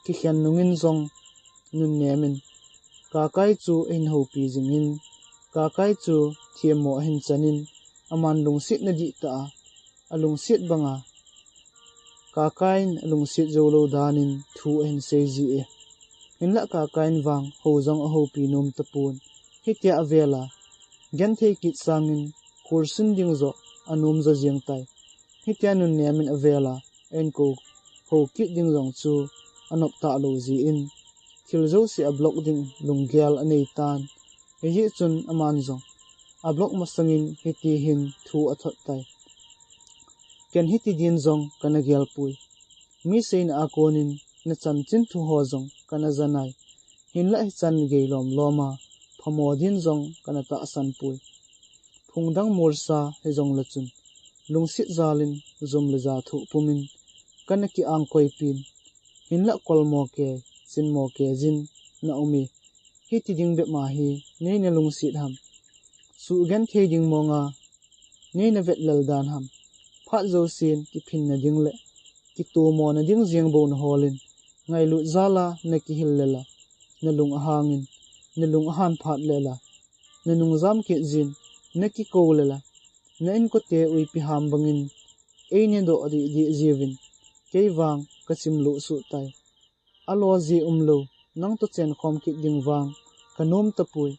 Kikhen nungin jong nunnem in Kakai chu ahin houpi jingin, Kakai chu themmo ahin chanin, aman lungsetna dihtah a, alungset banga Kakai in alungset jou lou danin thu ahin sei ji e. Hinlah Kakai in vang hou jong ahoupi nom tapon, hitia avel a genthei kit sangin, khulsun ding joh anom jo jeng tai. Hitia nunnem in avel a ahin kou hou kit ding jong chu anop talou jeh in, thil jouse ablock ding lunggel anei tan. Hijeh chun aman jong ablock masangin hiti hin thu athot tai. Ken hiti din jong kana gelpoi. Mi seina a konin nachanchin thu ho jong kana ja nai. Hinlah hichan gei lom lom a phamo din jong kana tahsan poi. Phungdang molsa hijongle chun, lungset jalin jum le ja thoh pumin kana ki-angkoipin, hinlah kolmo kei, chinmo kei jin na um e. Hiti ding bep ma hi neina lungset ham? Suhgenthei ding monga neina vetlel dan ham? Phat jousen kiphinna ding le kitomona ding jeng bou naholin, ngailut jal a nakihil lela, nalung ahangin, nalung ahan phat lela, nanung jam kit jin, nakikou lela, na inkote uipi ham bangin eina doh dih dih jiuvin, kei vang kachim lut suh tai. Alo ji umlou, nangtoh chenkhom kit ding vang kanom tapoi.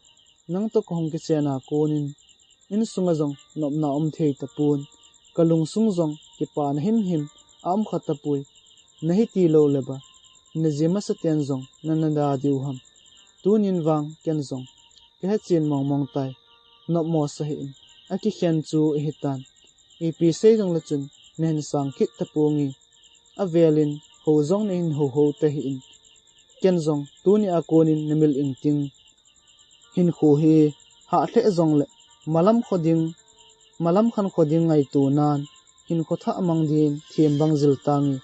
Nangtoh kahung kichen a konin, insunga jong nopna um thei tapon, kalungsung jong kipana himhim aum kha tapoi. Nahi tilou leba, naji masaten jong nana da diu ham? Tunin vang ken jong kahechen mongmong tai. Nopmo sahih in, akikhen chu ahitan. Ipi sei jongle chun nahin sang kit taponge. Avelin hou jong nahin hou hou tahih in, ken jong tuni a konin namil ingting. Hinkho hi hah lheh jongle, malam kho ding, malam khan kho ding ngaito nan, hinkho thah mang din thim bang jil tange.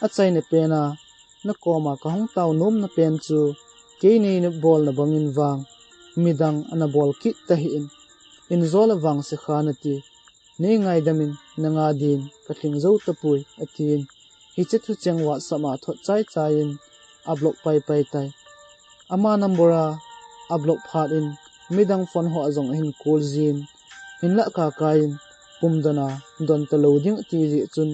Achaina pen a, nakoma kahung tao nomna pen chu, kei neina bolna bangin vang midang ana bol kit tahih in, injo le vangse kha nati, nei ngaidamin nanga din kalhing jou tapoi, atin. Hiche thucheng WhatsApp a thot chai chai in ablock pai pai tai. Ama number a ablock phat in midang phone ho a jong ahin call jin, hinlah Kakai in pumdon a don talou ding ati jeh chun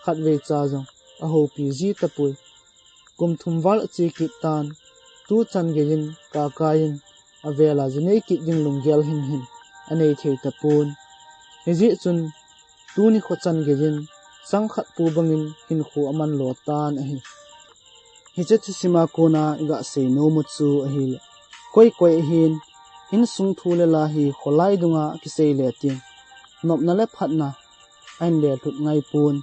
khatvei cha jong ahoupi ji tapoi. Kum thum val ache kit tan, tuchan geiyin Kakai in avel a jinei kit ding lunggel himhim anei thei tapon. Hijeh chun tuni kho chan geiyin chang khat pu bangin hinkho aman lo tan ahi. Hiche thusim a kona iga sei nom u chu ahile, koi koi ahin, insung thu le la hi kholai dunga akisei le tin, nopna le phatna ahin le lhut ngai pon,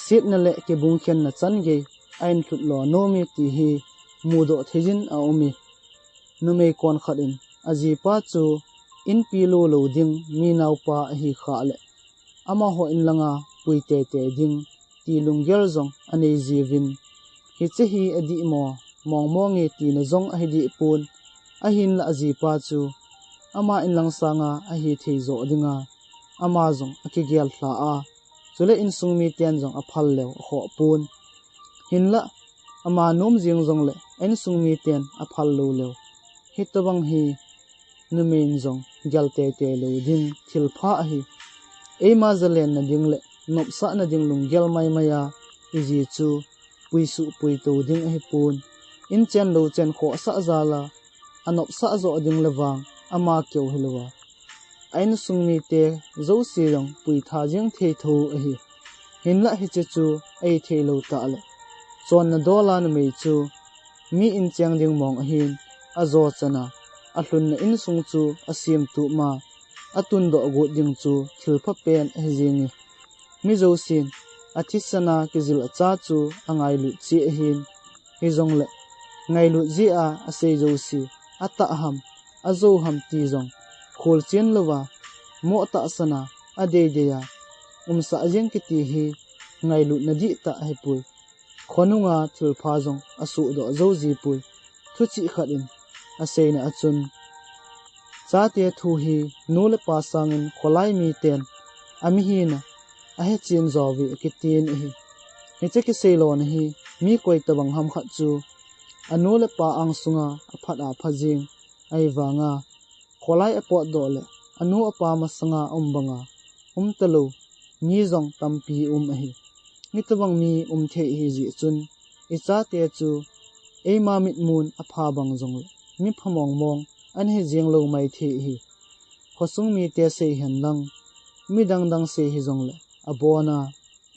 setna le kibung khenna chan gei ahin lhut lo nom e ti hi mudoh thei jin aum e. Numei kon khat in ajipa chu inpi lo lo ding mi naopa ahi khah le, amaho in langa pui teitei ding ti lunggel jong anei jiuvin, hiche hi adih mo, mong mong e tina jong ahi deh pon, ahinlah ajipa chu ama inlang sanga ahithei joh dinga ama jong akigel lha a, chule insung miten jong aphal leu akhoh pon. Hinlah, ama nom jeng jongle insung miten aphal lou leu, hitobang hi numei in jong gel teitei lou ding thilpha ahi. Eima jalenna ding le nopsahna ding lunggel maimai a iji chu puisuh puitou ding ahipon, inchen louchen khohsah jal a anopsah joh ding le vang ama keu hilouva, a insung mite jouse jong puitha jeng thei tho ahi. Hinlah hiche chu ahithei lou tahle, chonna dol a numei chu mi incheng ding mong ahin, ajo chan a alhunna insung chu asemtup ma, atundoh got ding chu thilpha pen ahi jenge. Mi jousen athisan a kijil acha chu angailut cheh ahin, hijongle ngailut jeh a asei jouse atah ham, ajo ham ti jong kholchen louva, moh tahsan a adeidei a umsah jeng kiti hi ngailutna dihtah ahipoi. Khonunga thilpha jong asohdoh jou jipoi. Thuchih khat in aseina a chun, chate thu hi nu le pa sangin kholai miten amihina ahechen jouve akitin ahi. Hiche kiseilona hi mi koi tobang ham khat chu anu le apa angsunga aphat apha jeng ahivanga, kholai apotdoh le anu apa masanga um banga umtalou mi jong tampi um ahi. Hitobang mi um thei ahijeh chun, ichate chu eima mitmun apha bang jongle mipha mongmong ana hi jeng lou maithei ahi. Khosung mite sei henlang, midang dang sei hijongle abona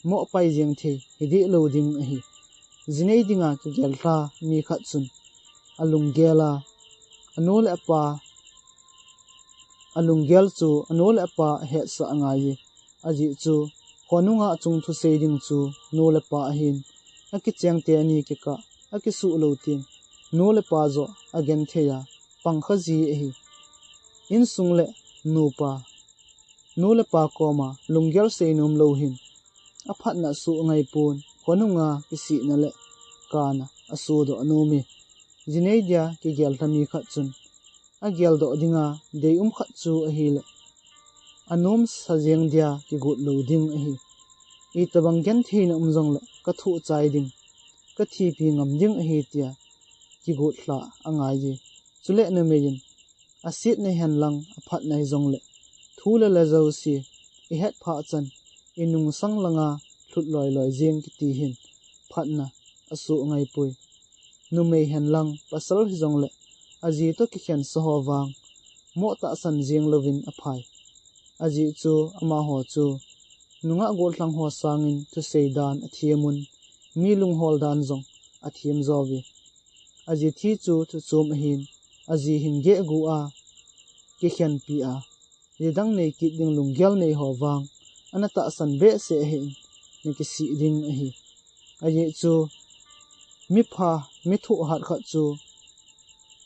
mohpai jeng thei hideh lou ding ahi. Jinei dinga kigel lha mi khat chun alunggel a, anu le apa, alunggel chu anu le apa ahetsah angaiye. Ajeh chu khonunga achung thusei ding chu nu le pa ahin, akicheng teni kikah, akisuh lou teng nu le pa joh agenthei a pangkha ji ahi. Insung le nupa, nu le pa koma lunggel seinom lou hin aphatna asuh angaipon, khonunga kisihna le kana asuhdoh nom e. Jinei dia kigel lha mi khat chun ageldoh dinga deium khat chu ahile, anomsa jeng dia kigot lou ding ahi. Itobang gentheina um jongle kathoh chai ding, kathipi ngam ding ahi tia kigot lha angaiye. Chule numei in asetna henlang aphatna hijongle thu le la jouse ihet phah chan, inungsang langa lhut loiloi jeng kiti hin phatna asuh angaipoi. Numei henlang pasal hijongle aji toh kikhensa ho vang moh tahsan jeng louvin aphai. Ajeh chu amaho chu nungah gollhang ho sangin thusei dan athem un, mi lunghol dan jong athem jouve. Aji thi chu thuchom ahin, aji hin gehgu a, kikhenpi a, jidang nei kit ding lunggel nei ho vang ana tahsan behseh ahin, nakisih ding ahi. Ajeh chu mipha, mithoh hat khat chu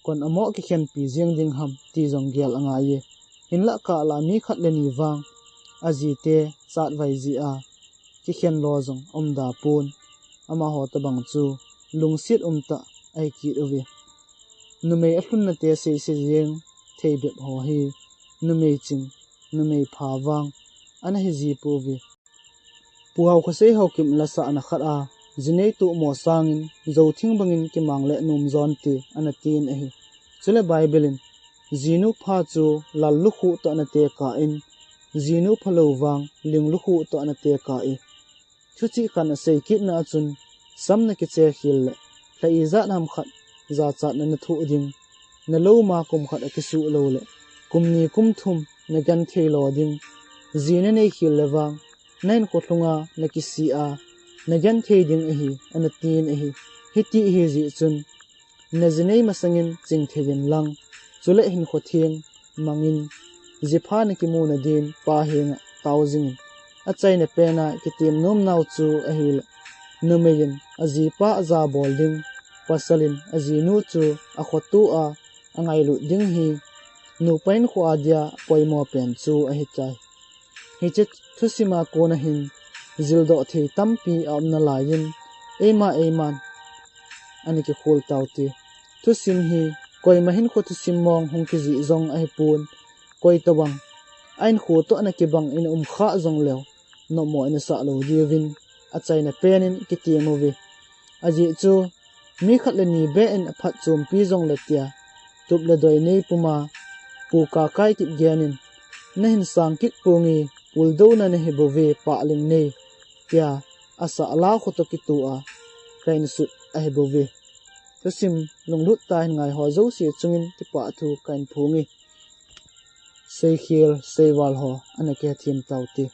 kon amo kikhenpi jeng ding ham ti jong gel angaiye. Hinlah kah lah mi khat le ni vang ajite chatvai jeh a kikhen lo jong aumda pon, amaho tobang chu lungset umtah ahi kit uve. Numei alhunnate seise jeng thei bep ho hi numei ching, numei pha vang ana hiji pouve. Pu Haokhoseihao Kim lasahna khat a, jinei tohmo sangin jou thing bangin kimang le nom jonte ana tin ahi. Chule Bible in, jinu pha chu lal lukhuh toh ana tekah in, jinu phalou vang ling lukhuh toh ana tekah e. Thuchih khat asei kitna a chun, sam nakiche khel le lha ijat ham khat jachatna nathoh ding, nalou ma kum khat akisuh lou le kum ni kum thum nagenthei lo ding, ji nanei khel le vang nahinkho lhunga nakisih a nagenthei ding ahi, ana tin ahi. Hiti ahijeh chun, najinei masangin chingthei inlang, chule hinkho theng mangin, jipha nakimu nadin Pa henga tao jingin. Achaina pena kitem nomnau chu ahile, numei in ajipa ajabol ding, pasal in ajinu chu akhoto a angailut ding hi nupa hinkho a dia apoimo pen chu ahitai. Hiche thusima kona hin jildoh thei tampi aum nalaiyin, eima eiman ana kikhol taute. Thusim hi koima hinkho thusim mong hung kijih jong ahipon, koi tobang a inkho toh ana kibang in aum kha jongleu, nopmo ina sah lou diuvin achaina pen in kitem uve. Ajeh chu mi khat le ni beh in aphatchompi jongle tia, tup le doi nei puma Pu Kakai Kipgen in, nahin sang kit ponge, puldouna nahi bouve, pahling nei, tia asah lau kho toh kitoh a kahin sut ahi bouve. Thusim lunglut tah in ngaiho jouse chungin kipah thu kahin phonge. Seikhel seival ho ana kihethem taute.